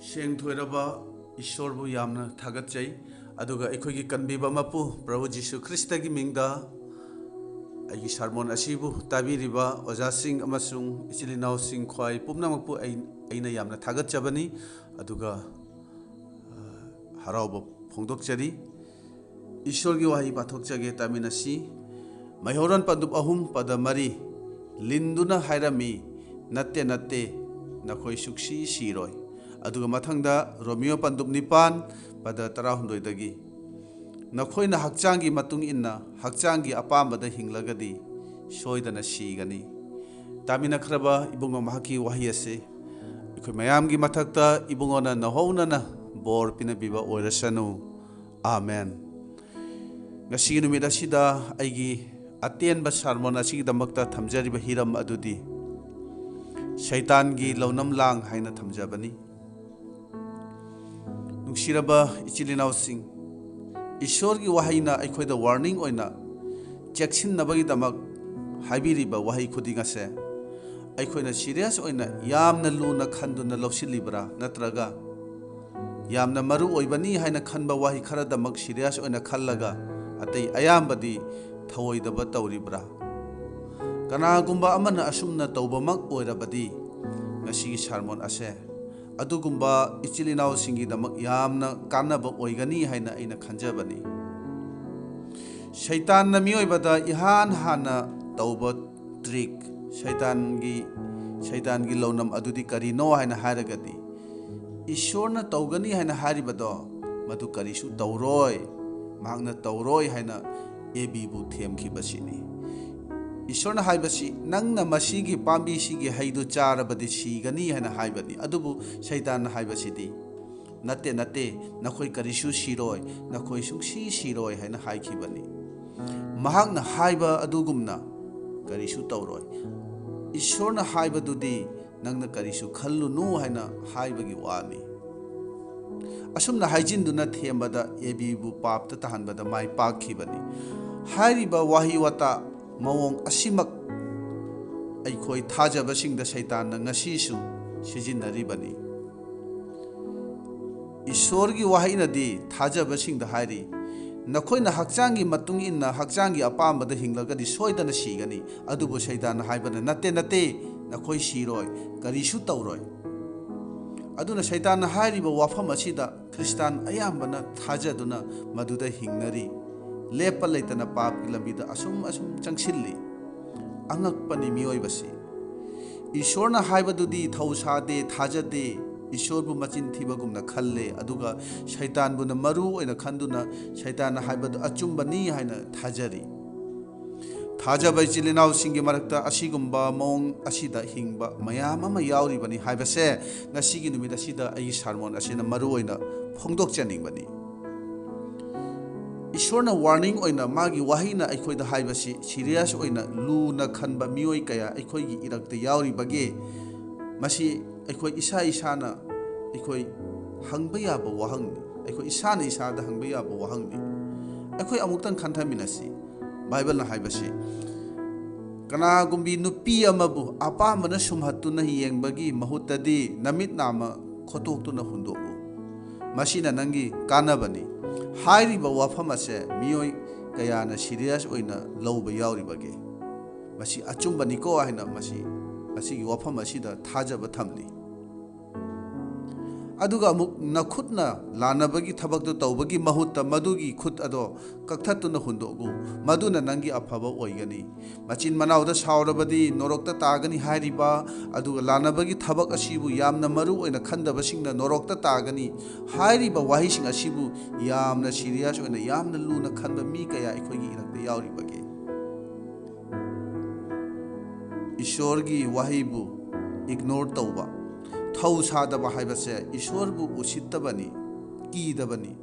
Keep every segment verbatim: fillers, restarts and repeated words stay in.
ꯁꯦꯡꯊꯣꯏꯔꯕ ꯏꯁꯣꯔꯕꯨ ꯌꯥꯝꯅ ꯊꯥꯒꯠꯆꯩ꯫ ꯑꯗꯨꯒ ꯑꯩꯈꯣꯏꯒꯤ ꯀꯟꯕꯤꯕ ꯃꯄꯨ ꯄ꯭ꯔꯚꯨ ꯖꯤꯁꯨ ꯈ꯭ꯔꯤꯁꯇꯒꯤ ꯃꯤꯡꯗ ꯑꯩꯒꯤ ꯁꯥꯔꯃꯣꯟ ꯑꯁꯤꯕꯨ ꯇꯥꯕꯤꯔꯤꯕ ꯑꯣꯖꯥꯁꯤꯡ ꯑꯃꯁꯨꯡ ꯏꯆꯤꯜ ꯏꯅꯥꯎꯁꯤꯡ ꯈ꯭ꯋꯥꯏ ꯄꯨꯝꯅꯃꯛꯄꯨ ꯑꯩ, ꯑꯩꯅ ꯌꯥꯝꯅ ꯊꯥꯒꯠꯆꯕꯅꯤ꯫ ꯑꯗꯨꯒ, ꯑ, ꯍꯔꯥꯎꯕ ꯐꯣꯡꯗꯣꯛꯆꯔꯤ꯫ ꯏꯁꯣꯔꯒꯤ ꯋꯥꯍꯩ ꯄꯥꯊꯣꯛꯆꯒꯦ, ꯇꯥꯃꯤꯟꯅꯁꯤ꯫ ꯃꯩꯍꯧꯔꯣꯟ ꯄꯟꯗꯨꯞ ꯑꯍꯨꯝ ꯄꯗ ꯃꯔꯤ, ꯂꯤꯟꯗꯨꯅ ꯍꯥꯏꯔꯝꯃꯤ, "ꯅꯠꯇꯦ, ꯅꯠꯇꯦ, ꯅꯈꯣꯏ ꯁꯨꯛꯁꯤ ꯁꯤꯔꯣꯏ"꯫ ꯑꯗꯨꯒ ꯃꯊꯪꯗ ꯔꯣꯃꯤꯌꯣ ꯄꯟꯗꯨꯞ ꯅꯤꯄꯥꯟ ꯄꯗ ꯇꯔꯥꯍꯨꯝꯗꯣꯏꯗꯒꯤ, "ꯅꯈꯣꯏꯅ ꯍꯛꯆꯥꯡꯒꯤ ꯃꯇꯨꯡ ꯏꯟꯅ ꯍꯛꯆꯥꯡꯒꯤ ꯑꯄꯥꯝꯕꯗ ꯍꯤꯡꯂꯒꯗꯤ ꯁꯣꯏꯗꯅ ꯁꯤꯒꯅꯤ"꯫ ꯇꯥꯃꯤꯟꯅꯈ꯭ꯔꯕ ꯏꯕꯨꯡꯉꯣ ꯃꯍꯥꯛꯀꯤ ꯋꯥꯍꯩ ꯑꯁꯤ ꯑꯩꯈꯣꯏ ꯃꯌꯥꯝꯒꯤ ꯃꯊꯛꯇ ꯏꯕꯨꯡꯉꯣꯅ ꯅꯧꯍꯧꯅꯅ ꯕꯣꯔ ꯄꯤꯅꯕꯤꯕ ꯑꯣꯏꯔꯁꯅꯨ꯫ ꯑꯥꯃꯦꯟ꯫ ꯉꯁꯤꯒꯤ ꯅꯨꯃꯤꯠ ꯑꯁꯤꯗ ꯑꯩꯒꯤ ꯑꯇꯦꯟꯕ ꯁꯥꯔꯃꯣꯟ ꯑꯁꯤꯒꯤꯗꯃꯛꯇ ꯊꯝꯖꯔꯤꯕ ꯍꯤꯔꯝ ꯑꯗꯨꯗꯤ ꯁꯩꯇꯥꯟꯒꯤ ꯂꯧꯅꯝ ꯂꯥꯡ ꯍꯥꯏꯅ ꯊꯝꯖꯕꯅꯤ꯫ ꯅꯨꯡꯁꯤꯔꯕ ꯏꯆꯤꯜ ꯏꯅꯥꯎꯁꯤꯡ, ꯏꯁꯣꯔꯒꯤ ꯋꯥꯍꯩꯅ ꯑꯩꯈꯣꯏꯗ ꯋꯥꯔꯅꯤꯡ ꯑꯣꯏꯅ ꯆꯦꯛꯁꯤꯟꯅꯕꯒꯤꯗꯃꯛ ꯍꯥꯏꯕꯤꯔꯤꯕ ꯋꯥꯍꯩ ꯈꯨꯗꯤꯡ ꯑꯁꯦ ꯑꯩꯈꯣꯏꯅ ꯁꯤꯔꯤꯌꯁ ꯑꯣꯏꯅ ꯌꯥꯝꯅ ꯂꯨꯅ ꯈꯟꯗꯨꯅ ꯂꯧꯁꯤꯜꯂꯤꯕ꯭ꯔꯥ? ꯅꯠꯇ꯭ꯔꯒ ꯌꯥꯝꯅ ꯃꯔꯨ ꯑꯣꯏꯕꯅꯤ ꯍꯥꯏꯅ ꯈꯟꯕ ꯋꯥꯍꯩ ꯈꯔꯗꯃꯛ ꯁꯤꯔꯤꯌꯁ ꯑꯣꯏꯅ ꯈꯜꯂꯒ ꯑꯇꯩ ꯑꯌꯥꯝꯕꯗꯤ ꯊꯧꯑꯣꯏꯗꯕ ꯇꯧꯔꯤꯕ꯭ꯔꯥ? ꯀꯅꯥꯒꯨꯝꯕ ꯑꯃꯅ ꯑꯁꯨꯝꯅ ꯇꯧꯕꯃꯛ ꯑꯣꯏꯔꯕꯗꯤ ꯉꯁꯤꯒꯤ ꯁꯥꯔꯃꯣꯟ ꯑꯁꯦ ꯑꯗꯨꯒꯨꯝꯕ ꯏꯆꯤꯜ ꯏꯅꯥꯎꯁꯤꯡꯒꯤꯗꯃꯛ ꯌꯥꯝꯅ ꯀꯥꯟꯅꯕ ꯑꯣꯏꯒꯅꯤ ꯍꯥꯏꯅ ꯑꯩꯅ ꯈꯟꯖꯕꯅꯤ꯫ ꯁꯩꯇꯥꯟꯅ ꯃꯤꯑꯣꯏꯕꯗ ꯏꯍꯥꯟ ꯍꯥꯟꯅ ꯇꯧꯕ ꯇ꯭ꯔꯤꯛ, ꯁꯩꯇꯥꯟꯒꯤ, ꯁꯩꯇꯥꯟꯒꯤ ꯂꯧꯅꯝ ꯑꯗꯨꯗꯤ ꯀꯔꯤꯅꯣ ꯍꯥꯏꯅ ꯍꯥꯏꯔꯒꯗꯤ, ꯏꯁꯣꯔꯅ ꯇꯧꯒꯅꯤ ꯍꯥꯏꯅ ꯍꯥꯏꯔꯤꯕꯗꯣ ꯃꯗꯨ ꯀꯔꯤꯁꯨ ꯇꯧꯔꯣꯏ, ꯃꯍꯥꯛꯅ ꯇꯧꯔꯣꯏ ꯍꯥꯏꯅ ꯑꯦꯕꯤꯕꯨ ꯊꯦꯝꯈꯤꯕꯁꯤꯅꯤ꯫ ꯏꯁꯣꯔꯅ ꯍꯥꯏꯕꯁꯤ, "ꯅꯪꯅ ꯃꯁꯤꯒꯤ ꯄꯥꯝꯕꯤꯁꯤꯒꯤ ꯍꯩꯗꯨ ꯆꯥꯔꯕꯗꯤ ꯁꯤꯒꯅꯤ" ꯍꯥꯏꯅ ꯍꯥꯏꯕꯅꯤ꯫ ꯑꯗꯨꯕꯨ ꯁꯩꯇꯥꯟꯅ ꯍꯥꯏꯕꯁꯤꯗꯤ, "ꯅꯠꯇꯦ, ꯅꯠꯇꯦ, ꯅꯈꯣꯏ ꯀꯔꯤꯁꯨ ꯁꯤꯔꯣꯏ, ꯅꯈꯣꯏ ꯁꯨꯡꯁꯤ ꯁꯤꯔꯣꯏ" ꯍꯥꯏꯅ ꯍꯥꯏꯈꯤꯕꯅꯤ꯫ ꯃꯍꯥꯛꯅ ꯍꯥꯏꯕ ꯑꯗꯨꯒꯨꯝꯅ ꯀꯔꯤꯁꯨ ꯇꯧꯔꯣꯏ꯫ ꯏꯁꯣꯔꯅ ꯍꯥꯏꯕꯗꯨꯗꯤ, "ꯅꯪꯅ ꯀꯔꯤꯁꯨ ꯈꯜꯂꯨꯅꯨ" ꯍꯥꯏꯅ ꯍꯥꯏꯕꯒꯤ ꯋꯥꯅꯤ꯫ ꯑꯁꯨꯝꯅ ꯍꯥꯏꯖꯤꯟꯗꯨꯅ ꯊꯦꯝꯕꯗ ꯑꯦꯕꯤꯕꯨ ꯄꯥꯞꯇ ꯇꯥꯍꯟꯕꯗ ꯃꯥꯏ ꯄꯥꯛꯈꯤꯕꯅꯤ꯫ ꯍꯥꯏꯔꯤꯕ ꯋꯥꯍꯩ ꯋꯥꯇꯥ ꯃꯑꯣꯡ ꯑꯁꯤꯃꯛ ꯑꯩꯈꯣꯏ ꯊꯥꯖꯕꯁꯤꯡꯗ ꯁꯩꯇꯥꯟꯅ ꯉꯁꯤꯁꯨ ꯁꯤꯖꯤꯟꯅꯔꯤꯕꯅꯤ꯫ ꯏꯁꯣꯔꯒꯤ ꯋꯥꯍꯩꯅꯗꯤ ꯊꯥꯖꯕꯁꯤꯡꯗ ꯍꯥꯏꯔꯤ, "ꯅꯈꯣꯏꯅ ꯍꯛꯆꯥꯡꯒꯤ ꯃꯇꯨꯡ ꯏꯟꯅ ꯍꯛꯆꯥꯡꯒꯤ ꯑꯄꯥꯝꯕꯗ ꯍꯤꯡꯂꯒꯗꯤ ꯁꯣꯏꯗꯅ ꯁꯤꯒꯅꯤ"꯫ ꯑꯗꯨꯕꯨ ꯁꯩꯇꯥꯟꯅ ꯍꯥꯏꯕꯅ, "ꯅꯠꯇꯦ, ꯅꯠꯇꯦ, ꯅꯈꯣꯏ ꯁꯤꯔꯣꯏ, ꯀꯔꯤꯁꯨ ꯇꯧꯔꯣꯏ"꯫ ꯑꯗꯨꯅ ꯁꯩꯇꯥꯟꯅ ꯍꯥꯏꯔꯤꯕ ꯋꯥꯐꯝ ꯑꯁꯤꯗ ꯈ꯭ꯔꯤꯁꯇꯥꯟ ꯑꯌꯥꯝꯕꯅ ꯊꯥꯖꯗꯨꯅ ꯃꯗꯨꯗ ꯍꯤꯡꯅꯔꯤ꯫ ꯂꯦꯞꯄ ꯂꯩꯇꯅ ꯄꯥꯞꯀꯤ ꯂꯝꯕꯤꯗ ꯑꯁꯨꯝ ꯑꯁꯨꯝ ꯆꯪꯁꯤꯜꯂꯤ꯫ ꯑꯉꯛꯄꯅꯤ ꯃꯤꯑꯣꯏꯕꯁꯤ꯫ ꯏꯁꯣꯔꯅ ꯍꯥꯏꯕꯗꯨꯗꯤ ꯊꯧ ꯁꯥꯗꯦ, ꯊꯥꯖꯗꯦ, ꯏꯁꯣꯔꯕꯨ ꯃꯆꯤꯟ ꯊꯤꯕꯒꯨꯝꯅ ꯈꯜꯂꯦ, ꯑꯗꯨꯒ ꯁꯩꯇꯥꯟꯕꯨꯅ ꯃꯔꯨ ꯑꯣꯏꯅ ꯈꯟꯗꯨꯅ ꯁꯩꯇꯥꯟꯅ ꯍꯥꯏꯕꯗꯨ ꯑꯆꯨꯝꯕꯅꯤ ꯍꯥꯏꯅ ꯊꯥꯖꯔꯤ꯫ ꯊꯥꯖꯕ ꯏꯆꯤꯜ ꯏꯅꯥꯎꯁꯤꯡꯒꯤ ꯃꯔꯛꯇ ꯑꯁꯤꯒꯨꯝꯕ ꯃꯑꯣꯡ ꯑꯁꯤꯗ ꯍꯤꯡꯕ ꯃꯌꯥꯝ ꯑꯃ ꯌꯥꯎꯔꯤꯕꯅꯤ ꯍꯥꯏꯕꯁꯦ ꯉꯁꯤꯒꯤ ꯅꯨꯃꯤꯠ ꯑꯁꯤꯗ ꯑꯩꯒꯤ ꯁꯥꯔꯃꯣꯟ ꯑꯁꯤꯅ ꯃꯔꯨ ꯑꯣꯏꯅ ꯐꯣꯡꯗꯣꯛꯆꯅꯤꯡꯕꯅꯤ꯫ ꯏꯁꯣꯔꯅ ꯋꯥꯔꯅꯤꯡ ꯑꯣꯏꯅ ꯃꯥꯒꯤ ꯋꯥꯍꯩꯅ ꯑꯩꯈꯣꯏꯗ ꯍꯥꯏꯕꯁꯤ ꯁꯤꯔꯤꯌꯁ ꯑꯣꯏꯅ ꯂꯨꯅ ꯈꯟꯕ ꯃꯤꯑꯣꯏ ꯀꯌꯥ ꯑꯩꯈꯣꯏꯒꯤ ꯏꯔꯛꯇ ꯌꯥꯎꯔꯤꯕꯒꯦ? ꯃꯁꯤ ꯑꯩꯈꯣꯏ ꯏꯁꯥ ꯏꯁꯥꯅ ꯑꯩꯈꯣꯏ ꯍꯪꯕ ꯌꯥꯕ ꯋꯥꯍꯪꯅꯤ꯫ ꯑꯩꯈꯣꯏ ꯏꯁꯥꯅ ꯏꯁꯥꯗ ꯍꯪꯕ ꯌꯥꯕ ꯋꯥꯍꯪꯅꯤ꯫ ꯑꯩꯈꯣꯏ ꯑꯃꯨꯛꯇꯪ ꯈꯟꯊꯃꯤꯟꯅꯁꯤ꯫ ꯕꯥꯏꯕꯜꯅ ꯍꯥꯏꯕꯁꯤ, "ꯀꯅꯥꯒꯨꯝꯕꯤ ꯅꯨꯄꯤ ꯑꯃꯕꯨ ꯑꯄꯥꯝꯕꯅ ꯁꯨꯝꯍꯠꯇꯨꯅ ꯌꯦꯡꯕꯒꯤ ꯃꯍꯨꯠꯇꯗꯤ ꯅꯃꯤꯠ ꯅꯥꯝꯃ ꯈꯣꯠꯇꯣꯛꯇꯨꯅ ꯍꯨꯟꯗꯣꯛꯎ꯫ ꯃꯁꯤꯅ ꯅꯪꯒꯤ ꯀꯥꯟꯅꯕꯅꯤ"꯫ ꯍꯥꯏꯔꯤꯕ ꯋꯥꯐꯝ ꯑꯁꯦ ꯃꯤꯑꯣꯏ ꯀꯌꯥꯅ ꯁꯤꯔꯤꯌꯁ ꯑꯣꯏꯅ ꯂꯧꯕ ꯌꯥꯎꯔꯤꯕꯒꯦ? ꯃꯁꯤ ꯑꯆꯨꯝꯕꯅꯤꯀꯣ ꯍꯥꯏꯅ ꯃꯁꯤ, ꯃꯁꯤꯒꯤ ꯋꯥꯐꯝ ꯑꯁꯤꯗ ꯊꯥꯖꯕ ꯊꯝꯂꯤ꯫ ꯑꯗꯨꯒ ꯑꯃꯨꯛ, "ꯅꯈꯨꯠꯅ ꯂꯥꯟꯅꯕꯒꯤ ꯊꯕꯛꯇꯨ ꯇꯧꯕꯒꯤ ꯃꯍꯨꯠꯇ ꯃꯗꯨꯒꯤ ꯈꯨꯠ ꯑꯗꯣ ꯀꯛꯊꯠꯇꯨꯅ ꯍꯨꯟꯗꯣꯛꯎ, ꯃꯗꯨꯅ ꯅꯪꯒꯤ ꯑꯐꯕ ꯑꯣꯏꯒꯅꯤ꯫ ꯃꯆꯤꯟ ꯃꯅꯥꯎꯗ ꯁꯥꯎꯔꯕꯗꯤ ꯅꯣꯔꯣꯛꯇ ꯇꯥꯒꯅꯤ" ꯍꯥꯏꯔꯤꯕ, ꯑꯗꯨꯒ "ꯂꯥꯟꯅꯕꯒꯤ ꯊꯕꯛ ꯑꯁꯤꯕꯨ ꯌꯥꯝꯅ ꯃꯔꯨ ꯑꯣꯏꯅ ꯈꯟꯗꯕꯁꯤꯡꯅ ꯅꯣꯔꯣꯛꯇ ꯇꯥꯒꯅꯤ" ꯍꯥꯏꯔꯤꯕ ꯋꯥꯍꯩꯁꯤꯡ ꯑꯁꯤꯕꯨ ꯌꯥꯝꯅ ꯁꯤꯔꯤꯌꯁ ꯑꯣꯏꯅ, ꯌꯥꯝꯅ ꯂꯨꯅ ꯈꯟꯕ ꯃꯤ ꯀꯌꯥ ꯑꯩꯈꯣꯏꯒꯤ ꯏꯔꯛꯇ ꯌꯥꯎꯔꯤꯕꯒꯦ? ꯏꯁꯣꯔꯒꯤ ꯋꯥꯍꯩꯕꯨ ꯏꯒꯅꯣꯔ ꯇꯧꯕ, ꯊꯧ ꯁꯥꯗꯕ ꯍꯥꯏꯕꯁꯦ ꯏꯁꯣꯔꯕꯨ ꯎꯁꯤꯠꯇꯕꯅꯤ, ꯀꯤꯗꯕꯅꯤ꯫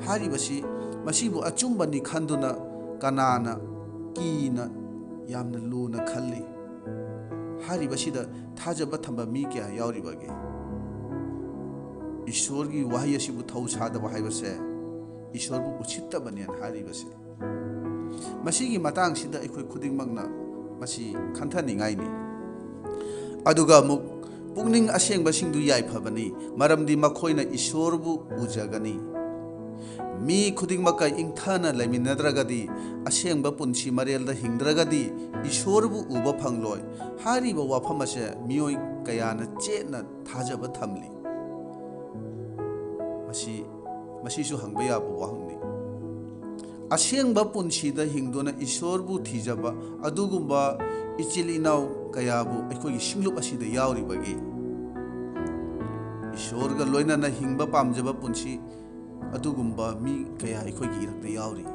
ꯍꯥꯏꯔꯤꯕꯁꯤ, ꯃꯁꯤꯕꯨ ꯑꯆꯨꯝꯕꯅꯤ ꯈꯟꯗꯨꯅ ꯀꯅꯥꯅ ꯀꯤꯅ ꯌꯥꯝꯅ ꯂꯨꯅ ꯈꯜꯂꯤ? ꯍꯥꯏꯔꯤꯕꯁꯤꯗ ꯊꯥꯖꯕ ꯊꯝꯕ ꯃꯤ ꯀꯌꯥ ꯌꯥꯎꯔꯤꯕꯒꯦ? ꯏꯁꯣꯔꯒꯤ ꯋꯥꯍꯩ ꯑꯁꯤꯕꯨ ꯊꯧ ꯁꯥꯗꯕ ꯍꯥꯏꯕꯁꯦ ꯏꯁꯣꯔꯕꯨ ꯎꯁꯤꯠꯇꯕꯅꯦꯅ ꯍꯥꯏꯔꯤꯕꯁꯦ꯫ ꯃꯁꯤꯒꯤ ꯃꯇꯥꯡꯁꯤꯗ ꯑꯩꯈꯣꯏ ꯈꯨꯗꯤꯡꯃꯛꯅ ꯃꯁꯤ ꯈꯟꯊꯅꯤꯡꯉꯥꯏꯅꯤ꯫ ꯑꯗꯨꯒ ꯑꯃꯨꯛ, ꯄꯨꯛꯅꯤꯡ ꯑꯁꯦꯡꯕꯁꯤꯡꯗꯨ ꯌꯥꯏꯐꯕꯅꯤ, ꯃꯔꯝꯗꯤ ꯃꯈꯣꯏꯅ ꯏꯁꯣꯔꯕꯨ ꯎꯖꯒꯅꯤ꯫ ꯃꯤ ꯈꯨꯗꯤꯡꯃꯛꯀ ꯏꯪꯊꯅ ꯂꯩꯃꯤꯟꯅꯗ꯭ꯔꯒꯗꯤ, ꯑꯁꯦꯡꯕ ꯄꯨꯟꯁꯤ ꯃꯔꯦꯜꯗ ꯍꯤꯡꯗ꯭ꯔꯒꯗꯤ, ꯏꯁꯣꯔꯕꯨ ꯎꯕ ꯐꯪꯂꯣꯏ꯫ ꯍꯥꯏꯔꯤꯕ ꯋꯥꯐꯝ ꯑꯁꯦ ꯃꯤꯑꯣꯏ ꯀꯌꯥꯅ ꯆꯦꯠꯅ ꯊꯥꯖꯕ ꯊꯝꯂꯤ꯫ ꯃꯁꯤ, ꯃꯁꯤꯁꯨ ꯍꯪꯕ ꯌꯥꯕ ꯋꯥꯍꯪꯅꯤ꯫ ꯑꯁꯦꯡꯕ ꯄꯨꯟꯁꯤꯗ ꯍꯤꯡꯗꯨꯅ ꯏꯁꯣꯔꯕꯨ ꯊꯤꯖꯕ ꯑꯗꯨꯒꯨꯝꯕ ꯏꯆꯤꯜ ꯏꯅꯥꯎ ꯀꯌꯥꯕꯨ ꯑꯩꯈꯣꯏꯒꯤ ꯁꯤꯡꯂꯨꯞ ꯑꯁꯤꯗ ꯌꯥꯎꯔꯤꯕꯒꯦ? ꯏꯁꯣꯔꯒ ꯂꯣꯏꯅꯅ ꯍꯤꯡꯕ ꯄꯥꯝꯖꯕ ꯄꯨꯟꯁꯤ ꯑꯗꯨꯒꯨꯝꯕ ꯃꯤ ꯀꯌꯥ ꯑꯩꯈꯣꯏꯒꯤ ꯏꯔꯛꯇ ꯌꯥꯎꯔꯤ꯫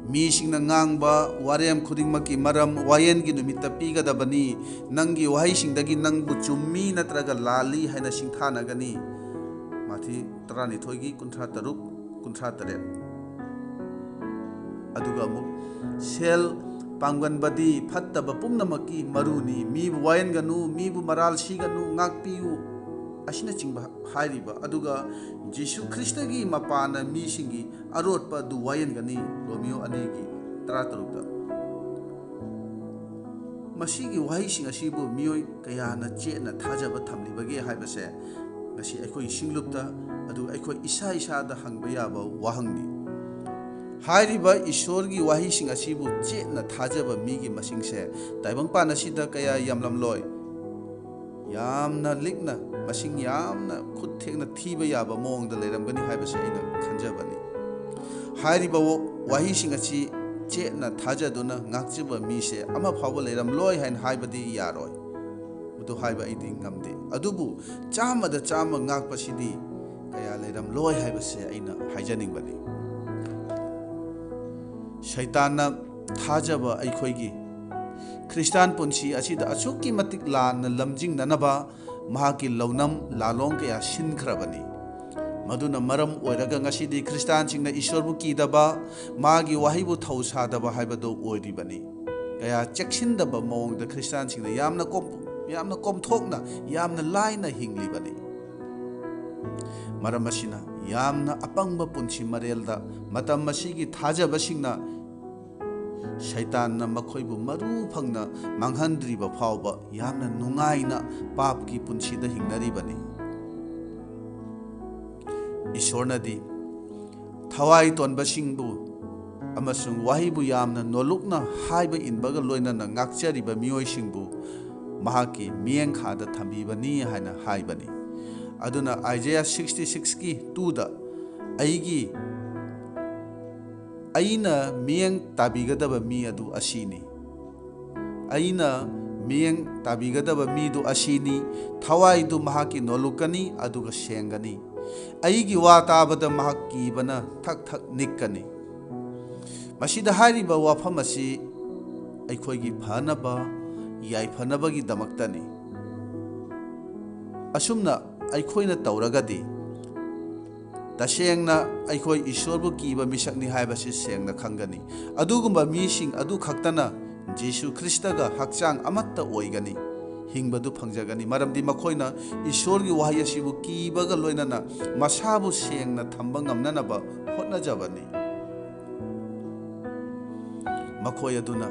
ꯃꯤꯁꯤꯡꯅ ꯉꯥꯡꯕ ꯋꯥꯔꯦꯝ ꯈꯨꯗꯤꯡꯃꯛꯀꯤ ꯃꯔꯝ ꯋꯥꯌꯦꯟꯒꯤ ꯅꯨꯃꯤꯠꯇ ꯄꯤꯒꯗꯕꯅꯤ꯫ ꯅꯪꯒꯤ ꯋꯥꯍꯩꯁꯤꯡꯗꯒꯤ ꯅꯪꯕꯨ ꯆꯨꯝꯃꯤ ꯅꯠꯇ꯭ꯔꯒ ꯂꯥꯜꯂꯤ ꯍꯥꯏꯅ ꯁꯤꯡꯊꯥꯅꯒꯅꯤ꯫ ꯃꯥꯊꯤ ꯇꯔꯥꯅꯤꯊꯣꯏꯒꯤ ꯀꯨꯟꯊ꯭ꯔꯥ ꯇꯔꯨꯛ, ꯀꯨꯟꯊ꯭ꯔꯥ ꯇꯔꯦꯠ꯫ ꯑꯗꯨꯒ ꯑꯃꯨꯛ, "ꯁꯦꯜ ꯄꯥꯝꯒꯟꯕꯗꯤ ꯐꯠꯇꯕ ꯄꯨꯝꯅꯃꯛꯀꯤ ꯃꯔꯨꯅꯤ꯫ ꯃꯤꯕꯨ ꯋꯥꯌꯦꯟꯒꯅꯨ, ꯃꯤꯕꯨ ꯃꯔꯥꯜ ꯁꯤꯒꯅꯨ, ꯉꯥꯛꯄꯤꯌꯨ" ꯑꯁꯤꯅꯆꯤꯡꯕ ꯍꯥꯏꯔꯤꯕ, ꯑꯗꯨꯒ ꯖꯤꯁꯨ ꯈ꯭ꯔꯤꯁꯇꯒꯤ ꯃꯄꯥꯅ ꯃꯤꯁꯤꯡꯒꯤ ꯑꯔꯣꯠꯄ ꯑꯗꯨ ꯋꯥꯌꯦꯟꯒꯅꯤ, ꯔꯣꯃꯤꯌꯣ ꯑꯅꯤꯒꯤ ꯇꯔꯥꯇꯔꯨꯛꯇ꯫ ꯃꯁꯤꯒꯤ ꯋꯥꯍꯩꯁꯤꯡ ꯑꯁꯤꯕꯨ ꯃꯤꯑꯣꯏ ꯀꯌꯥꯅ ꯆꯦꯠꯅ ꯊꯥꯖꯕ ꯊꯝꯂꯤꯕꯒꯦ ꯍꯥꯏꯕꯁꯦ ꯉꯁꯤ ꯑꯩꯈꯣꯏꯒꯤ ꯁꯤꯡꯂꯨꯞꯇ, ꯑꯗꯨꯒ ꯑꯩꯈꯣꯏ ꯏꯁꯥ ꯏꯁꯥꯗ ꯍꯪꯕ ꯌꯥꯕ ꯋꯥꯍꯪꯅꯤ꯫ ꯍꯥꯏꯔꯤꯕ ꯏꯁꯣꯔꯒꯤ ꯋꯥꯍꯩꯁꯤꯡ ꯑꯁꯤꯕꯨ ꯆꯦꯠꯅ ꯊꯥꯖꯕ ꯃꯤꯒꯤ ꯃꯁꯤꯡꯁꯦ ꯇꯥꯏꯕꯪꯄꯥꯟ ꯑꯁꯤꯗ ꯀꯌꯥ ꯌꯥꯝꯂꯝꯂꯣꯏ꯫ ꯌꯥꯝꯅ ꯂꯤꯛꯅ, ꯃꯁꯤꯡ ꯌꯥꯝꯅ ꯈꯨꯠ ꯊꯦꯛꯅ ꯊꯤꯕ ꯌꯥꯕ ꯃꯑꯣꯡꯗ ꯂꯩꯔꯝꯒꯅꯤ ꯍꯥꯏꯕꯁꯦ ꯑꯩꯅ ꯈꯟꯖꯕꯅꯤ꯫ ꯍꯥꯏꯔꯤꯕ ꯋꯥ-, ꯋꯥꯍꯩꯁꯤꯡ ꯑꯁꯤ ꯆꯦꯠꯅ ꯊꯥꯖꯗꯨꯅ ꯉꯥꯛꯆꯕ ꯃꯤꯁꯦ ꯑꯃ ꯐꯥꯎꯕ ꯂꯩꯔꯝꯂꯣꯏ ꯍꯥꯏꯅ ꯍꯥꯏꯕꯗꯤ ꯌꯥꯔꯣꯏ꯫ ꯃꯗꯨ ꯍꯥꯏꯕ ꯑꯩꯗꯤ ꯉꯝꯗꯦ꯫ ꯑꯗꯨꯕꯨ ꯆꯥꯝꯃꯗ ꯆꯥꯝꯃ ꯉꯥꯛꯄꯁꯤꯗꯤ ꯀꯌꯥ ꯂꯩꯔꯝꯂꯣꯏ ꯍꯥꯏꯕꯁꯦ ꯑꯩꯅ ꯍꯥꯏꯖꯅꯤꯡꯕꯅꯤ꯫ ꯁꯩꯇꯥꯟꯅ ꯊꯥꯖꯕ ꯑꯩꯈꯣꯏꯒꯤ ꯈ꯭ꯔꯤꯁꯇꯥꯟ ꯄꯨꯟꯁꯤ ꯑꯁꯤꯗ ꯑꯁꯨꯛꯀꯤ ꯃꯇꯤꯛ ꯂꯥꯟꯅ ꯂꯝꯖꯤꯡꯅꯅꯕ ꯃꯍꯥꯛꯀꯤ ꯂꯧꯅꯝ ꯂꯥꯂꯣꯡ ꯀꯌꯥ ꯁꯤꯟꯈ꯭ꯔꯕꯅꯤ꯫ ꯃꯗꯨꯅ ꯃꯔꯝ ꯑꯣꯏꯔꯒ ꯉꯁꯤꯗꯤ ꯈ꯭ꯔꯤꯁꯇꯥꯟꯁꯤꯡꯅ ꯏꯁꯣꯔꯕꯨ ꯀꯤꯗꯕ, ꯃꯥꯒꯤ ꯋꯥꯍꯩꯕꯨ ꯊꯧ ꯁꯥꯗꯕ ꯍꯥꯏꯕꯗꯨ ꯑꯣꯏꯔꯤꯕꯅꯤ꯫ ꯀꯌꯥ ꯆꯦꯛꯁꯤꯟꯗꯕ ꯃꯑꯣꯡꯗ ꯈ꯭ꯔꯤꯁꯇꯥꯟꯁꯤꯡꯅ ꯌꯥꯝꯅ ꯀꯣꯝ-, ꯌꯥꯝꯅ ꯀꯣꯝꯊꯣꯛꯅ, ꯌꯥꯝꯅ ꯂꯥꯏꯅ ꯍꯤꯡꯂꯤꯕꯅꯤ꯫ ꯃꯔꯝ ꯑꯁꯤꯅ ꯌꯥꯝꯅ ꯑꯄꯪꯕ ꯄꯨꯟꯁꯤ ꯃꯔꯦꯜꯗ ꯃꯇꯝ ꯑꯁꯤꯒꯤ ꯊꯥꯖꯕꯁꯤꯡꯅ ꯁꯩꯇꯥꯟꯅ ꯃꯈꯣꯏꯕꯨ ꯃꯔꯨ ꯐꯪꯅ ꯃꯥꯡꯍꯟꯗ꯭ꯔꯤꯕ ꯐꯥꯎꯕ ꯌꯥꯝꯅ ꯅꯨꯡꯉꯥꯏꯅ ꯄꯥꯞꯀꯤ ꯄꯨꯟꯁꯤꯗ ꯍꯤꯡꯅꯔꯤꯕꯅꯤ꯫ ꯏꯁꯣꯔꯅꯗꯤ ꯊꯋꯥꯏ ꯇꯣꯟꯕꯁꯤꯡꯕꯨ ꯑꯃꯁꯨꯡ ꯋꯥꯍꯩꯕꯨ ꯌꯥꯝꯅ ꯅꯣꯂꯨꯛꯅ ꯍꯥꯏꯕ ꯏꯟꯕꯒ ꯂꯣꯏꯅꯅ ꯉꯥꯛꯆꯔꯤꯕ ꯃꯤꯑꯣꯏꯁꯤꯡꯕꯨ ꯃꯍꯥꯛꯀꯤ ꯃꯤꯠꯌꯦꯡꯈꯥꯗ ꯊꯝꯕꯤꯕꯅꯤ ꯍꯥꯏꯅ ꯍꯥꯏꯕꯅꯤ꯫ ꯑꯗꯨꯅ ꯑꯥꯏꯖꯦꯌꯥ ꯁꯤꯛꯁꯇꯤ ꯁꯤꯛꯁꯀꯤ ꯇꯨꯗ, "ꯑꯩꯒꯤ, ꯑꯩꯅ ꯃꯤꯠꯌꯦꯡ ꯇꯥꯕꯤꯒꯗꯕ ꯃꯤ ꯑꯗꯨ ꯑꯁꯤꯅꯤ꯫ ꯑꯩꯅ ꯃꯤꯠꯌꯦꯡ ꯇꯥꯕꯤꯒꯗꯕ ꯃꯤꯗꯨ ꯑꯁꯤꯅꯤ꯫ ꯊꯋꯥꯏꯗꯨ ꯃꯍꯥꯛꯀꯤ ꯅꯣꯂꯨꯛꯀꯅꯤ ꯑꯗꯨꯒ ꯁꯦꯡꯒꯅꯤ꯫ ꯑꯩꯒꯤ ꯋꯥ ꯇꯥꯕꯗ ꯃꯍꯥꯛ ꯀꯤꯕꯅ ꯊꯛ ꯊꯛ ꯅꯤꯛꯀꯅꯤ"꯫ ꯃꯁꯤꯗ ꯍꯥꯏꯔꯤꯕ ꯋꯥꯐꯝ ꯑꯁꯤ ꯑꯩꯈꯣꯏꯒꯤ ꯐꯅꯕ, ꯌꯥꯏꯐꯅꯕꯒꯤꯗꯃꯛꯇꯅꯤ꯫ ꯑꯁꯨꯝꯅ ꯑꯩꯈꯣꯏꯅ ꯇꯧꯔꯒꯗꯤ, ꯇꯁꯦꯡꯅ ꯑꯩꯈꯣꯏ ꯏꯁꯣꯔꯕꯨ ꯀꯤꯕ ꯃꯤꯁꯛꯅꯤ ꯍꯥꯏꯕꯁꯤ ꯁꯦꯡꯅ ꯈꯪꯒꯅꯤ꯫ ꯑꯗꯨꯒꯨꯝꯕ ꯃꯤꯁꯤꯡ ꯑꯗꯨ ꯈꯛꯇꯅ ꯖꯤꯁꯨ ꯈ꯭ꯔꯤꯁꯇꯒ ꯍꯛꯆꯥꯡ ꯑꯃꯠꯇ ꯑꯣꯏꯒꯅꯤ, ꯍꯤꯡꯕꯗꯨ ꯐꯪꯖꯒꯅꯤ, ꯃꯔꯝꯗꯤ ꯃꯈꯣꯏꯅ ꯏꯁꯣꯔꯒꯤ ꯋꯥꯍꯩ ꯑꯁꯤꯕꯨ ꯀꯤꯕꯒ ꯂꯣꯏꯅꯅ ꯃꯁꯥꯕꯨ ꯁꯦꯡꯅ ꯊꯝꯕ ꯉꯝꯅꯅꯕ ꯍꯣꯠꯅꯖꯕꯅꯤ꯫ ꯃꯈꯣꯏ ꯑꯗꯨꯅ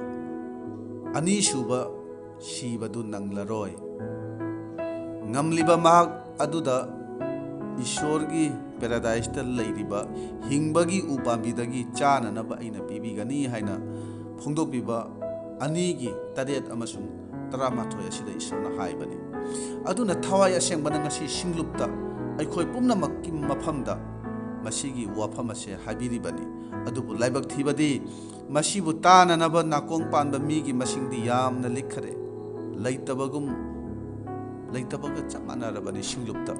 ꯑꯅꯤꯁꯨꯕ ꯁꯤꯕꯗꯨ ꯅꯪꯂꯔꯣꯏ꯫ ꯉꯝꯂꯤꯕ ꯃꯍꯥꯛ ꯑꯗꯨꯗ ꯏꯁꯣꯔꯒꯤ ꯄꯦꯔꯥꯗꯥꯏꯁꯇ ꯂꯩꯔꯤꯕ ꯍꯤꯡꯕꯒꯤ ꯎ ꯄꯥꯝꯕꯤꯗꯒꯤ ꯆꯥꯅꯅꯕ ꯑꯩꯅ ꯄꯤꯕꯤꯒꯅꯤ ꯍꯥꯏꯅ ꯐꯣꯡꯗꯣꯛꯄꯤꯕ ꯑꯅꯤꯒꯤ ꯇꯔꯦꯠ ꯑꯃꯁꯨꯡ ꯇꯔꯥꯃꯥꯊꯣꯏ ꯑꯁꯤꯗ ꯏꯁꯣꯔꯅ ꯍꯥꯏꯕꯅꯤ꯫ ꯑꯗꯨꯅ ꯊꯋꯥꯏ ꯑꯁꯦꯡꯕꯅ ꯉꯁꯤ ꯁꯤꯡꯂꯨꯞꯇ ꯑꯩꯈꯣꯏ ꯄꯨꯝꯅꯃꯛꯀꯤ ꯃꯐꯝꯗ ꯃꯁꯤꯒꯤ ꯋꯥꯐꯝ ꯑꯁꯦ ꯍꯥꯏꯕꯤꯔꯤꯕꯅꯤ꯫ ꯑꯗꯨꯕꯨ ꯂꯥꯏꯕꯛ ꯊꯤꯕꯗꯤ ꯃꯁꯤꯕꯨ ꯇꯥꯅꯅꯕ ꯅꯥꯀꯣꯡ ꯄꯥꯟꯕ ꯃꯤꯒꯤ ꯃꯁꯤꯡꯗꯤ ꯌꯥꯝꯅ ꯂꯤꯛꯈꯔꯦ, ꯂꯩꯇꯕꯒꯨꯝ, ꯂꯩꯇꯕꯒ ꯆꯞ ꯃꯥꯟꯅꯔꯕꯅꯤ ꯁꯤꯡꯂꯨꯞꯇ꯫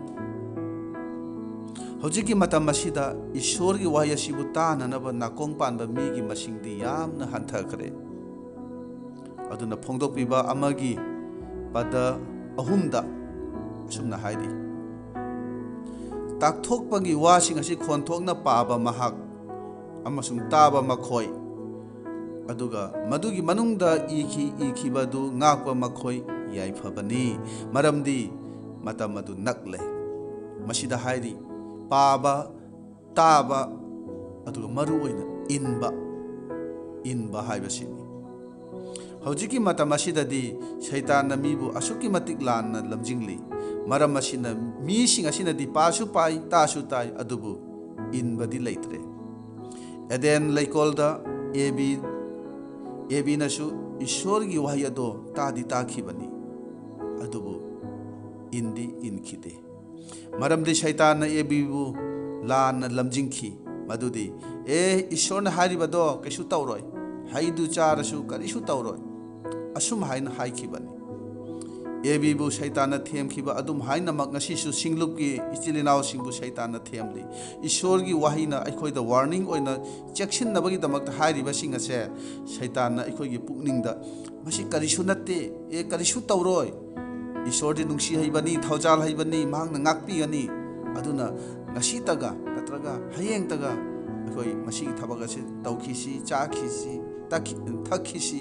ꯍꯧꯖꯤꯛꯀꯤ ꯃꯇꯝ ꯑꯁꯤꯗ ꯏꯁꯣꯔꯒꯤ ꯋꯥꯍꯩ ꯑꯁꯤꯕꯨ ꯇꯥꯅꯅꯕ ꯅꯥꯀꯣꯡ ꯄꯥꯟꯕ ꯃꯤꯒꯤ ꯃꯁꯤꯡꯗꯤ ꯌꯥꯝꯅ ꯍꯟꯊꯈ꯭ꯔꯦ꯫ ꯑꯗꯨꯅ ꯐꯣꯡꯗꯣꯛꯄꯤꯕ ꯑꯃꯒꯤ ꯄꯗ ꯑꯍꯨꯝꯗ ꯑꯁꯨꯝꯅ ꯍꯥꯏꯔꯤ, "ꯇꯥꯛꯊꯣꯛꯄꯒꯤ ꯋꯥꯁꯤꯡ ꯑꯁꯤ ꯈꯣꯟꯊꯣꯛꯅ ꯄꯥꯕ ꯃꯍꯥꯛ ꯑꯃꯁꯨꯡ ꯇꯥꯕ ꯃꯈꯣꯏ, ꯑꯗꯨꯒ ꯃꯗꯨꯒꯤ ꯃꯅꯨꯡꯗ ꯏꯈꯤ, ꯏꯈꯤꯕꯗꯨ ꯉꯥꯛꯄ ꯃꯈꯣꯏ ꯌꯥꯏꯐꯕꯅꯤ, ꯃꯔꯝꯗꯤ ꯃꯇꯝ ꯑꯗꯨ ꯅꯛꯂꯦ"꯫ ꯃꯁꯤꯗ ꯍꯥꯏꯔꯤ, ꯄꯥꯕ, ꯇꯥꯕ, ꯑꯗꯨꯒ ꯃꯔꯨ ꯑꯣꯏꯅ ꯏꯟꯕ꯫ ꯏꯟꯕ ꯍꯥꯏꯕꯁꯤꯅꯤ꯫ ꯍꯧꯖꯤꯛꯀꯤ ꯃꯇꯝ ꯑꯁꯤꯗꯗꯤ ꯁꯩꯇꯥꯟꯅ ꯃꯤꯕꯨ ꯑꯁꯨꯛꯀꯤ ꯃꯇꯤꯛ ꯂꯥꯟꯅ ꯂꯝꯖꯤꯡꯂꯤ꯫ ꯃꯔꯝ ꯑꯁꯤꯅ ꯃꯤꯁꯤꯡ ꯑꯁꯤꯅꯗꯤ ꯄꯥꯁꯨ ꯄꯥꯏ, ꯇꯥꯁꯨ ꯇꯥꯏ, ꯑꯗꯨꯕꯨ ꯏꯟꯕꯗꯤ ꯂꯩꯇ꯭ꯔꯦ꯫ ꯑꯦꯗꯦꯟ ꯂꯩꯀꯣꯜꯗ ꯑꯦꯕꯤ, ꯑꯦꯕꯤꯅꯁꯨ ꯏꯁꯣꯔꯒꯤ ꯋꯥꯍꯩ ꯑꯗꯣ ꯇꯥꯗꯤ ꯇꯥꯈꯤꯕꯅꯤ, ꯑꯗꯨꯕꯨ ꯏꯟꯗꯤ ꯏꯟꯈꯤꯗꯦ꯫ ꯃꯔꯝꯗꯤ ꯁꯩꯇꯥꯟꯅ ꯑꯦꯕꯤꯕꯨ ꯂꯥꯟꯅ ꯂꯝꯖꯤꯡꯈꯤ꯫ ꯃꯗꯨꯗꯤ, "ꯑꯦ, ꯏꯁꯣꯔꯅ ꯍꯥꯏꯔꯤꯕꯗꯣ ꯀꯩꯁꯨ ꯇꯧꯔꯣꯏ, ꯍꯩꯗꯨ ꯆꯥꯔꯁꯨ ꯀꯔꯤꯁꯨ ꯇꯧꯔꯣꯏ," ꯑꯁꯨꯝ ꯍꯥꯏꯅ ꯍꯥꯏꯈꯤꯕꯅꯤ꯫ ꯑꯦꯕꯤꯕꯨ ꯁꯩꯇꯥꯟꯅ ꯊꯦꯝꯈꯤꯕ ꯑꯗꯨꯝ ꯍꯥꯏꯅꯃꯛ ꯉꯁꯤꯁꯨ ꯁꯤꯡꯂꯨꯞꯀꯤ ꯏꯆꯤꯜ ꯏꯅꯥꯎꯁꯤꯡꯕꯨ ꯁꯩꯇꯥꯟꯅ ꯊꯦꯝꯂꯤ꯫ ꯏꯁꯣꯔꯒꯤ ꯋꯥꯍꯩꯅ ꯑꯩꯈꯣꯏꯗ ꯋꯥꯔꯅꯤꯡ ꯑꯣꯏꯅ ꯆꯦꯛꯁꯤꯟꯅꯕꯒꯤꯗꯃꯛꯇ ꯍꯥꯏꯔꯤꯕꯁꯤꯡ ꯑꯁꯦ ꯁꯩꯇꯥꯟꯅ ꯑꯩꯈꯣꯏꯒꯤ ꯄꯨꯛꯅꯤꯡꯗ, "ꯃꯁꯤ ꯀꯔꯤꯁꯨ ꯅꯠꯇꯦ, ꯑꯦ, ꯀꯔꯤꯁꯨ ꯇꯧꯔꯣꯏ, ꯏꯁꯣꯔꯗꯤ ꯅꯨꯡꯁꯤ ꯍꯩꯕꯅꯤ, ꯊꯧꯖꯥꯜ ꯍꯩꯕꯅꯤ, ꯃꯍꯥꯛꯅ ꯉꯥꯛꯄꯤꯒꯅꯤ, ꯑꯗꯨꯅ ꯉꯁꯤꯇꯒ ꯅꯠꯇ꯭ꯔꯒ ꯍꯌꯦꯡꯇꯒ ꯑꯩꯈꯣꯏ ꯃꯁꯤꯒꯤ ꯊꯕꯛ ꯑꯁꯤ ꯇꯧꯈꯤꯁꯤ, ꯆꯥꯈꯤꯁꯤ, ꯇꯛꯈꯤ-, ꯊꯛꯈꯤꯁꯤ,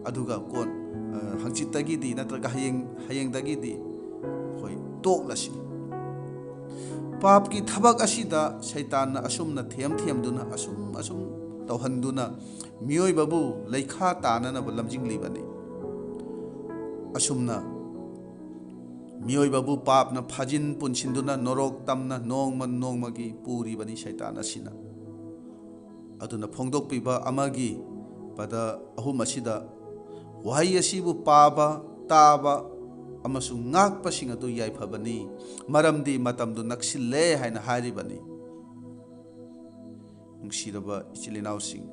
ꯑꯗꯨꯒ ꯀꯣꯟ, ꯑ, ꯍꯪꯆꯤꯠꯇꯒꯤꯗꯤ ꯅꯠꯇ꯭ꯔꯒ ꯍꯌꯦꯡ, ꯍꯌꯦꯡꯗꯒꯤꯗꯤ ꯑꯩꯈꯣꯏ ꯇꯣꯛꯂꯁꯤ"꯫ ꯄꯥꯞꯀꯤ ꯊꯕꯛ ꯑꯁꯤꯗ ꯁꯩꯇꯥꯟꯅ ꯑꯁꯨꯝꯅ ꯊꯦꯝ ꯊꯦꯝꯗꯨꯅ, ꯑꯁꯨꯝ ꯑꯁꯨꯝ ꯇꯧꯍꯟꯗꯨꯅ ꯃꯤꯑꯣꯏꯕꯕꯨ ꯂꯩꯈꯥ ꯇꯥꯅꯅꯕ ꯂꯝꯖꯤꯡꯂꯤꯕꯅꯤ꯫ ꯑꯁꯨꯝꯅ ꯃꯤꯑꯣꯏꯕꯕꯨ ꯄꯥꯞꯅ ꯐꯥꯖꯤꯟ ꯄꯨꯟꯁꯤꯟꯗꯨꯅ ꯅꯣꯔꯣꯛ ꯇꯝꯅ ꯅꯣꯡꯃ ꯅꯣꯡꯃꯒꯤ ꯄꯨꯔꯤꯕꯅꯤ ꯁꯩꯇꯥꯟ ꯑꯁꯤꯅ꯫ ꯑꯗꯨꯅ ꯐꯣꯡꯗꯣꯛꯄꯤꯕ ꯑꯃꯒꯤ ꯄꯗ ꯑꯍꯨꯝ ꯑꯁꯤꯗ ꯋꯥꯍꯩ ꯑꯁꯤꯕꯨ ꯄꯥꯕ, ꯇꯥꯕ ꯑꯃꯁꯨꯡ ꯉꯥꯛꯄꯁꯤꯡ ꯑꯗꯨ ꯌꯥꯏꯐꯕꯅꯤ, ꯃꯔꯝꯗꯤ ꯃꯇꯝꯗꯨ ꯅꯛꯁꯤꯜꯂꯦ ꯍꯥꯏꯅ ꯍꯥꯏꯔꯤꯕꯅꯤ꯫ ꯅꯨꯡꯁꯤꯔꯕ ꯏꯆꯤꯜ ꯏꯅꯥꯎꯁꯤꯡ,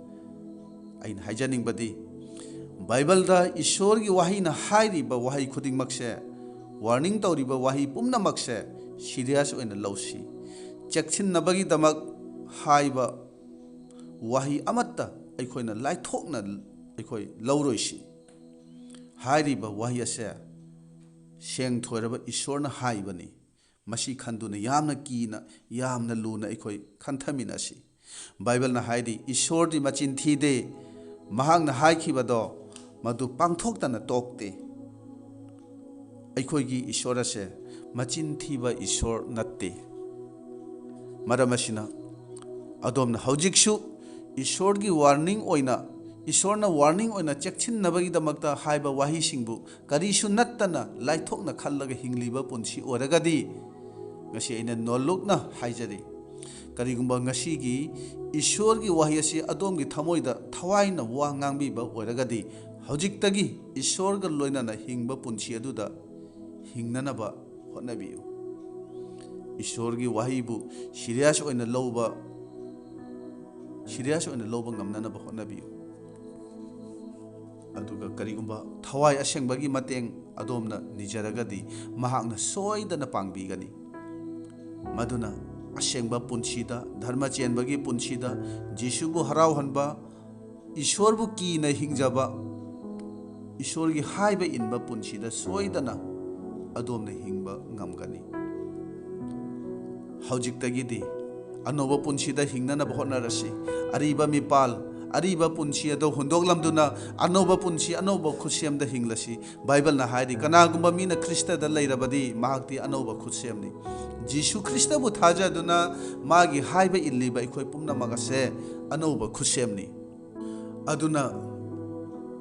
ꯑꯩꯅ ꯍꯥꯏꯖꯅꯤꯡꯕꯗꯤ, ꯕꯥꯏꯕꯜꯗ ꯏꯁꯣꯔꯒꯤ ꯋꯥꯍꯩꯅ ꯍꯥꯏꯔꯤꯕ ꯋꯥꯍꯩ ꯈꯨꯗꯤꯡꯃꯛꯁꯦ, ꯋꯥꯔꯅꯤꯡ ꯇꯧꯔꯤꯕ ꯋꯥꯍꯩ ꯄꯨꯝꯅꯃꯛꯁꯦ ꯁꯤꯔꯤꯌꯁ ꯑꯣꯏꯅ ꯂꯧꯁꯤ꯫ ꯆꯦꯛꯁꯤꯟꯅꯕꯒꯤꯗꯃꯛ ꯍꯥꯏꯕ ꯋꯥꯍꯩ ꯑꯃꯠꯇ ꯑꯩꯈꯣꯏꯅ ꯂꯥꯏꯊꯣꯛꯅ ꯑꯩꯈꯣꯏ ꯂꯧꯔꯣꯏꯁꯤ꯫ ꯍꯥꯏꯔꯤꯕ ꯋꯥꯍꯩ ꯑꯁꯦ ꯁꯦꯡꯊꯣꯏꯔꯕ ꯏꯁꯣꯔꯅ ꯍꯥꯏꯕꯅꯤ꯫ ꯃꯁꯤ ꯈꯟꯗꯨꯅ ꯌꯥꯝꯅ ꯀꯤꯅ, ꯌꯥꯝꯅ ꯂꯨꯅ ꯑꯩꯈꯣꯏ ꯈꯟꯊꯃꯤꯟꯅꯁꯤ꯫ ꯕꯥꯏꯕꯜꯅ ꯍꯥꯏꯔꯤ, "ꯏꯁꯣꯔꯗꯤ ꯃꯆꯤꯟ ꯊꯤꯗꯦ, ꯃꯍꯥꯛꯅ ꯍꯥꯏꯈꯤꯕꯗꯣ ꯃꯗꯨ ꯄꯥꯡꯊꯣꯛꯇꯅ ꯇꯣꯛꯇꯦ"꯫ ꯑꯩꯈꯣꯏꯒꯤ ꯏꯁꯣꯔ ꯑꯁꯦ ꯃꯆꯤꯟ ꯊꯤꯕ ꯏꯁꯣꯔ ꯅꯠꯇꯦ꯫ ꯃꯔꯝ ꯑꯁꯤꯅ ꯑꯗꯣꯝꯅ ꯍꯧꯖꯤꯛꯁꯨ ꯏꯁꯣꯔꯒꯤ ꯋꯥꯔꯅꯤꯡ ꯑꯣꯏꯅ, ꯏꯁꯣꯔꯅ ꯋꯥꯔꯅꯤꯡ ꯑꯣꯏꯅ ꯆꯦꯛꯁꯤꯟꯅꯕꯒꯤꯗꯃꯛꯇ ꯍꯥꯏꯕ ꯋꯥꯍꯩꯁꯤꯡꯕꯨ ꯀꯔꯤꯁꯨ ꯅꯠꯇꯅ ꯂꯥꯏꯊꯣꯛꯅ ꯈꯜꯂꯒ ꯍꯤꯡꯂꯤꯕ ꯄꯨꯟꯁꯤ ꯑꯣꯏꯔꯒꯗꯤ, ꯉꯁꯤ ꯑꯩꯅ ꯅꯣꯜꯂꯨꯛꯅ ꯍꯥꯏꯖꯔꯤ, ꯀꯔꯤꯒꯨꯝꯕ ꯉꯁꯤꯒꯤ ꯏꯁꯣꯔꯒꯤ ꯋꯥꯍꯩ ꯑꯁꯤ ꯑꯗꯣꯝꯒꯤ ꯊꯃꯣꯏꯗ ꯊꯋꯥꯏꯅ ꯋꯥ ꯉꯥꯡꯕꯤꯕ ꯑꯣꯏꯔꯒꯗꯤ, ꯍꯧꯖꯤꯛꯇꯒꯤ ꯏꯁꯣꯔꯒ ꯂꯣꯏꯅꯅ ꯍꯤꯡꯕ ꯄꯨꯟꯁꯤ ꯑꯗꯨꯗ ꯍꯤꯡꯅꯅꯕ ꯍꯣꯠꯅꯕꯤꯌꯨ꯫ ꯏꯁꯣꯔꯒꯤ ꯋꯥꯍꯩꯕꯨ ꯁꯤꯔꯤꯌꯁ ꯑꯣꯏꯅ ꯂꯧꯕ, ꯁꯤꯔꯤꯌꯁ ꯑꯣꯏꯅ ꯂꯧꯕ ꯉꯝꯅꯅꯕ ꯍꯣꯠꯅꯕꯤꯌꯨ꯫ ꯑꯗꯨꯒ ꯀꯔꯤꯒꯨꯝꯕ ꯊꯋꯥꯏ ꯑꯁꯦꯡꯕꯒꯤ ꯃꯇꯦꯡ ꯑꯗꯣꯝꯅ ꯅꯤꯖꯔꯒꯗꯤ, ꯃꯍꯥꯛꯅ ꯁꯣꯏꯗꯅ ꯄꯥꯡꯕꯤꯒꯅꯤ꯫ ꯃꯗꯨꯅ ꯑꯁꯦꯡꯕ ꯄꯨꯟꯁꯤꯗ, ꯙꯔꯃ ꯆꯦꯟꯕꯒꯤ ꯄꯨꯟꯁꯤꯗ, ꯖꯤꯁꯨꯕꯨ ꯍꯔꯥꯎꯍꯟꯕ, ꯏꯁꯣꯔꯕꯨ ꯀꯤꯅ ꯍꯤꯡꯖꯕ, ꯏꯁꯣꯔꯒꯤ ꯍꯥꯏꯕ ꯏꯟꯕ ꯄꯨꯟꯁꯤꯗ ꯁꯣꯏꯗꯅ ꯑꯗꯣꯝꯅ ꯍꯤꯡꯕ ꯉꯝꯒꯅꯤ꯫ ꯍꯧꯖꯤꯛꯇꯒꯤꯗꯤ ꯑꯅꯧꯕ ꯄꯨꯟꯁꯤꯗ ꯍꯤꯡꯅꯅꯕ ꯍꯣꯠꯅꯔꯁꯤ꯫ ꯑꯔꯤꯕ ꯃꯤꯄꯥꯜ, ꯑꯔꯤꯕ ꯄꯨꯟꯁꯤ ꯑꯗꯨ ꯍꯨꯟꯗꯣꯛꯂꯝꯗꯨꯅ ꯑꯅꯧꯕ ꯄꯨꯟꯁꯤ, ꯑꯅꯧꯕ ꯈꯨꯠꯁꯦꯝꯗ ꯍꯤꯡꯂꯁꯤ꯫ ꯕꯥꯏꯕꯜꯅ ꯍꯥꯏꯔꯤ, "ꯀꯅꯥꯒꯨꯝꯕ ꯃꯤꯅ ꯈ꯭ꯔꯤꯁꯇꯗ ꯂꯩꯔꯕꯗꯤ ꯃꯍꯥꯛꯇꯤ ꯑꯅꯧꯕ ꯈꯨꯠꯁꯦꯝꯅꯤ꯫" ꯖꯤꯁꯨ ꯈ꯭ꯔꯤꯁꯇꯕꯨ ꯊꯥꯖꯗꯨꯅ ꯃꯥꯒꯤ ꯍꯥꯏꯕ ꯏꯜꯂꯤꯕ ꯑꯩꯈꯣꯏ ꯄꯨꯝꯅꯃꯛ ꯑꯁꯦ ꯑꯅꯧꯕ ꯈꯨꯠꯁꯦꯝꯅꯤ꯫ ꯑꯗꯨꯅ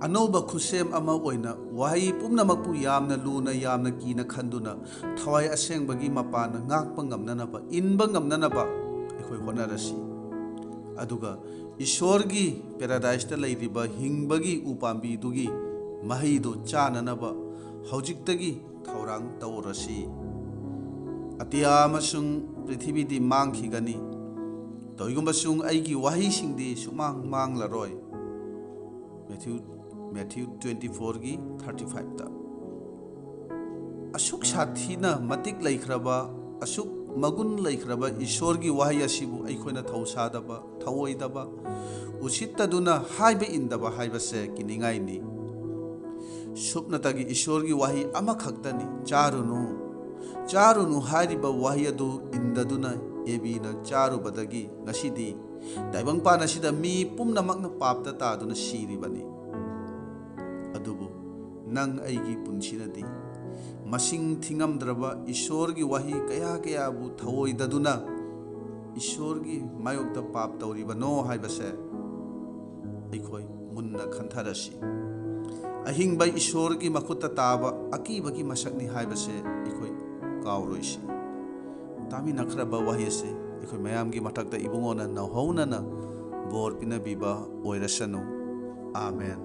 ꯑꯅꯧꯕ ꯈꯨꯠꯁꯦꯝ ꯑꯃ ꯑꯣꯏꯅ ꯋꯥꯍꯩ ꯄꯨꯝꯅꯃꯛꯄꯨ ꯌꯥꯝꯅ ꯂꯨꯅ, ꯌꯥꯝꯅ ꯀꯤꯅ ꯈꯟꯗꯨꯅ, ꯊꯋꯥꯏ ꯑꯁꯦꯡꯕꯒꯤ ꯃꯄꯥꯟꯅ ꯉꯥꯛꯄ ꯉꯝꯅꯅꯕ, ꯏꯟꯕ ꯉꯝꯅꯅꯕ ꯑꯩꯈꯣꯏ ꯍꯣꯠꯅꯔꯁꯤ꯫ ꯑꯗꯨꯒ ꯏꯁꯣꯔꯒꯤ ꯄꯦꯔꯥꯗꯥꯏꯁꯇ ꯂꯩꯔꯤꯕ ꯍꯤꯡꯕꯒꯤ ꯎꯄꯥꯝꯕꯤꯗꯨꯒꯤ ꯃꯍꯩꯗꯨ ꯆꯥꯅꯅꯕ ꯍꯧꯖꯤꯛꯇꯒꯤ ꯊꯧꯔꯥꯡ ꯇꯧꯔꯁꯤ꯫ ꯑꯇꯤꯌꯥ ꯑꯃꯁꯨꯡ ꯄ꯭ꯔꯤꯊꯤꯕꯤꯗꯤ ꯃꯥꯡꯈꯤꯒꯅꯤ, ꯇꯧꯏꯒꯨꯝꯕꯁꯨꯡ ꯑꯩꯒꯤ ꯋꯥꯍꯩꯁꯤꯡꯗꯤ ꯁꯨꯃꯥꯡ ꯃꯥꯡꯂꯔꯣꯏ꯫ ꯃꯦꯊ꯭ꯌꯨ, ꯃꯦꯊ꯭ꯌꯨ ꯇ꯭ꯋꯦꯟꯇꯤ ꯐꯣꯔꯒꯤ ꯊꯥꯔꯇꯤ ꯐꯥꯏꯚꯇ꯫ ꯑꯁꯨꯛ ꯁꯥꯊꯤꯅ ꯃꯇꯤꯛ ꯂꯩꯈ꯭ꯔꯕ, ꯑꯁꯨꯛ ꯃꯒꯨꯟ ꯂꯩꯈ꯭ꯔꯕ ꯏꯁꯣꯔꯒꯤ ꯋꯥꯍꯩ ꯑꯁꯤꯕꯨ ꯑꯩꯈꯣꯏꯅ ꯊꯧꯁꯥꯗꯕ, ꯊꯧꯑꯣꯏꯗꯕ, ꯎꯁꯤꯠꯇꯗꯨꯅ ꯍꯥꯏꯕ ꯏꯟꯗꯕ ꯍꯥꯏꯕꯁꯦ ꯀꯤꯅꯤꯡꯉꯥꯏꯅꯤ꯫ ꯁꯨꯞꯅꯇꯒꯤ ꯏꯁꯣꯔꯒꯤ ꯋꯥꯍꯩ ꯑꯃꯈꯛꯇꯅꯤ, "ꯆꯥꯔꯨꯅꯨ, ꯆꯥꯔꯨꯅꯨ" ꯍꯥꯏꯔꯤꯕ ꯋꯥꯍꯩ ꯑꯗꯨ ꯏꯟꯗꯗꯨꯅ ꯑꯦꯕꯤꯅ ꯆꯥꯔꯨꯕꯗꯒꯤ ꯉꯁꯤꯗꯤ ꯇꯥꯏꯕꯪꯄꯥꯟ ꯑꯁꯤꯗ ꯃꯤ ꯄꯨꯝꯅꯃꯛꯅ ꯄꯥꯞꯇ ꯇꯥꯗꯨꯅ ꯁꯤꯔꯤꯕꯅꯤ꯫ ꯑꯗꯨꯕꯨ ꯅꯪ ꯑꯩꯒꯤ ꯄꯨꯟꯁꯤꯅꯗꯤ ꯃꯁꯤꯡ ꯊꯤꯉꯝꯗ꯭ꯔꯕ ꯏꯁꯣꯔꯒꯤ ꯋꯥꯍꯩ ꯀꯌꯥ ꯀꯌꯥꯕꯨ ꯊꯧꯑꯣꯏꯗꯗꯨꯅ ꯏꯁꯣꯔꯒꯤ ꯃꯥꯌꯣꯛꯇ ꯄꯥꯞ ꯇꯧꯔꯤꯕꯅꯣ ꯍꯥꯏꯕꯁꯦ ꯑꯩꯈꯣꯏ ꯃꯨꯟꯅ ꯈꯟꯊꯔꯁꯤ꯫ ꯑꯍꯤꯡꯕ ꯏꯁꯣꯔꯒꯤ ꯃꯈꯨꯠꯇ ꯇꯥꯕ ꯑꯀꯤꯕꯒꯤ ꯃꯁꯛꯅꯤ ꯍꯥꯏꯕꯁꯦ ꯑꯩꯈꯣꯏ ꯀꯥꯎꯔꯣꯏꯁꯤ꯫ ꯇꯥꯃꯤꯟꯅꯈ꯭ꯔꯕ ꯋꯥꯍꯩ ꯑꯁꯤ ꯑꯩꯈꯣꯏ ꯃꯌꯥꯝꯒꯤ ꯃꯊꯛꯇ ꯏꯕꯨꯡꯉꯣꯅ ꯅꯧꯍꯧꯅꯅ ꯕꯣꯔ ꯄꯤꯅꯕꯤꯕ ꯑꯣꯏꯔꯁꯅꯨ꯫ ꯑꯥꯃꯦꯟ꯫